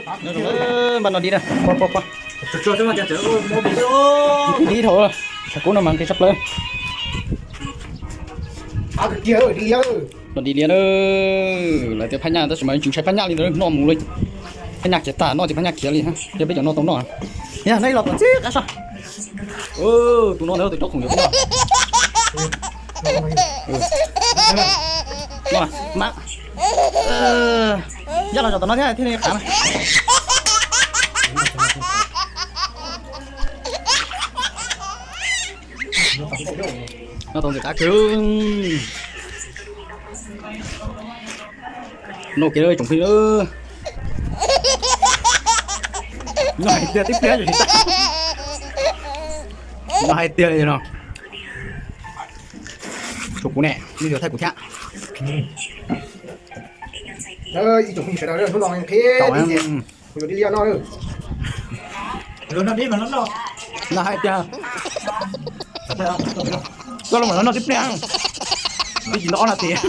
Npaj no dib na, pog pog pog. Dib dhau, tshav kub no mas nqis tshaj plaws. No dib liab na, lawv tias phaj nyaj tab sis mas tsis ntshai phaj nyaj li ntawd, noj mus li. Phaj nyaj khiav tag, noj ces phaj nyaj khiav li, yog peb cov no tau noj. Yog no ib los tom txij qab soj. Tus no ntawd tus tsob khoom yuav peb noj. Mas yog los zaum tom no thiab thiaj li qab na. Noj tau ntxim qab kawg. Noj kiag tsoom phooj ywg. Noj hais tias tib pliag tsis tag. Noj hais tias li no. Tshuav kuv ne, nej yuav thaij kuv thiab. Ib tsoom phooj ywg sawv daws, hnub no qhib kuv yuav dib liab noj. Noj hais tias koj los mam noj tib pliag, twb tsis nto ob nas this.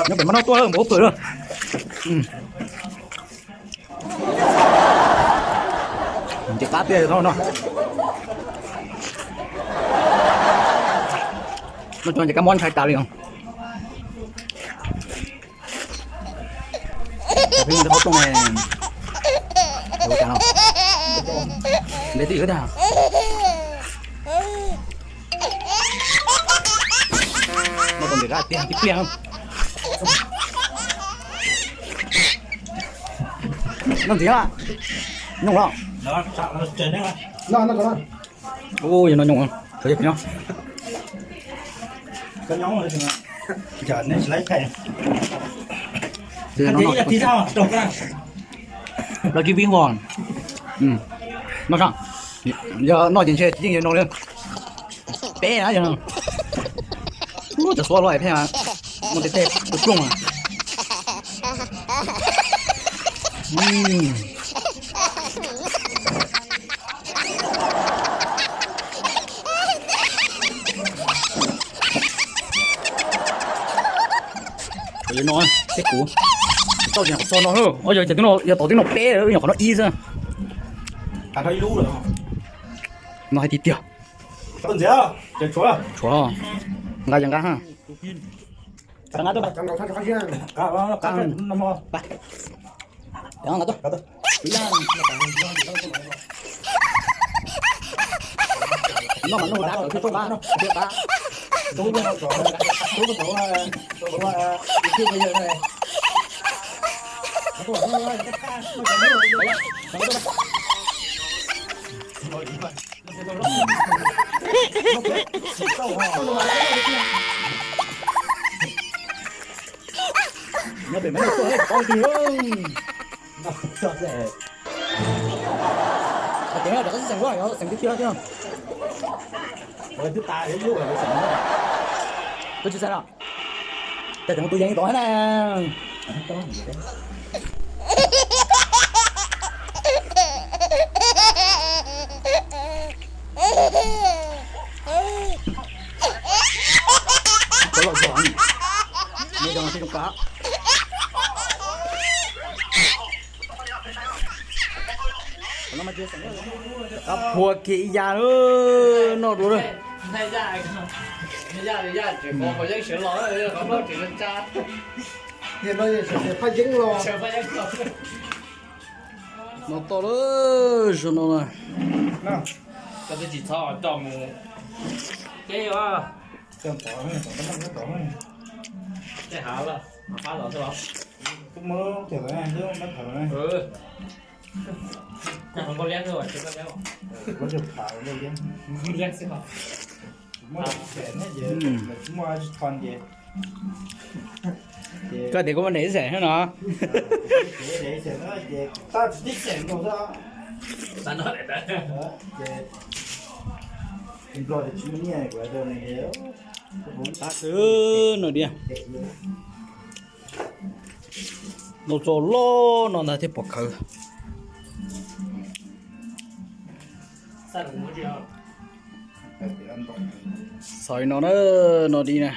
Nyob pem mas noj tuaj lawm, npaum phwm lawm. Nce qab tiag no. Noj tso ces kab mob ntshai tas li os. Peb mus qhov rooj ne, ua cas no, ntev twb ywg tag. Noj tau ntxim qab tiag tib pliag. Noj ntxiv, nyooj los. Ua yog no nyooj, los tsis vib vog. Noj, yog noj ces ntshe tsis yeej yog no li. Peb na yog no. Cov xuab luaj pheej muaj tej tej plooj. Li no, teb kuv tau tsis nyam qhov txog no, yog tom tib no peb, nyam qhov no ib xwb. No hais tiag tiag. Tshuav, nqa ces nqa ha. Nqa tuaj, nqa tuaj. Noj mas noj hauv dab tawm thiaj tshuav qab, thiaj qab. Nyob pem mas noj tuaj, qab ti. Hais tias rov qab xeem luaj, xeem tiag tiag thiab. Twb tsis xeem los. Cas cov tus yees tod na. Cov loj zog, zoo zoo zoo kav. Qab phua kiag ib yam lawm, noj dua lawm. Phaj yeeb los. Noj tau lawm, zoo no na. Koj twb tsis txhob coj mus teb os. Tej hav lawm, pab los xwb los. Nkauj Liab xwb, Nkauj Liab xwb os. Koj tias koj muaj neb xeem no. Qab kawg no diam. Noj txog loj no ntag thiaj pom khawv. Xav no na, no di na.